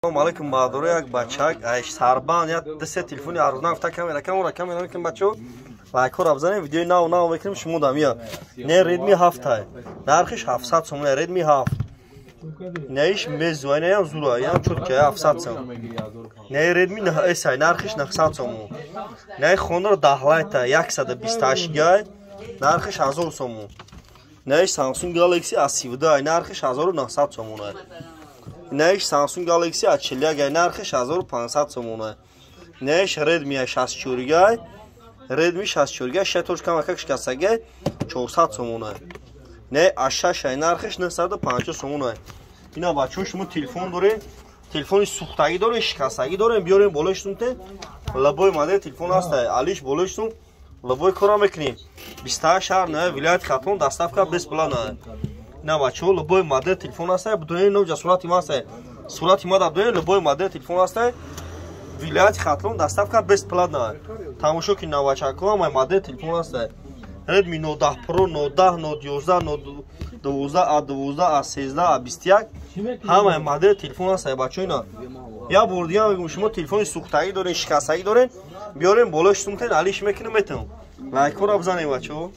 Салом алейкум, баҳдуро. Як бачак ай сарбанд як ду-се телефони арзона гуфта, камера, камера, камера мекунем. Бачо, лайкҳоро бизанем, видеои нав нав мекунем. Шумо дам ия не Redmi 7, нархиш 700 сомон, Redmi 7. Неиш мезу, неям зура, ям чутка, 700 сом. Не Redmi S, нархиш 900 сомон. Не Honor 10 Lite 128 гай, нархиш 1000 сомон. Неиш Samsung Galaxy A32, нархиш 1900 сомон. Неиш Samsung Galaxy A41, нархиш 1500 сомон. Неиш Redmi 64 гай, Redmi 64 гай, шатош камакак шикастагай, 400 сомон. Не A6, нархиш 950 сомон. Ина бачаҳо, шумо телефон дорем, телефони сӯхтагӣ дорем, шикастагӣ дорем, биёрем болои шутумте, любой модел телефон ҳаста, алиш болои шутум, любой кора мекунем. 28 шаҳр на вилояти Хатлон доставка бесплатно. Ина бачаҳо, любой модел телефон ҳаста, бидонед, ноҷа сурати ма ҳаста, сурати ма да бидонед, любой модел телефон ҳаста, вилояти Хатлон доставка бесплатно. Тамошо ки навачако, ҳамаи модел телефон ҳаста. Redmi Note 10 Pro, Note 10, Note 11, Note 12, A12, A13, A21, ҳамаи модел телефон ҳаста, бачаҳо. Ина як бор дига мегӯм, шумо телефони сӯхтагӣ дорен, шикастагӣ дорен, биёрем болои шутумтен, алиш мекунем, метавон. Лайкҳоро бизанем, бачаҳо.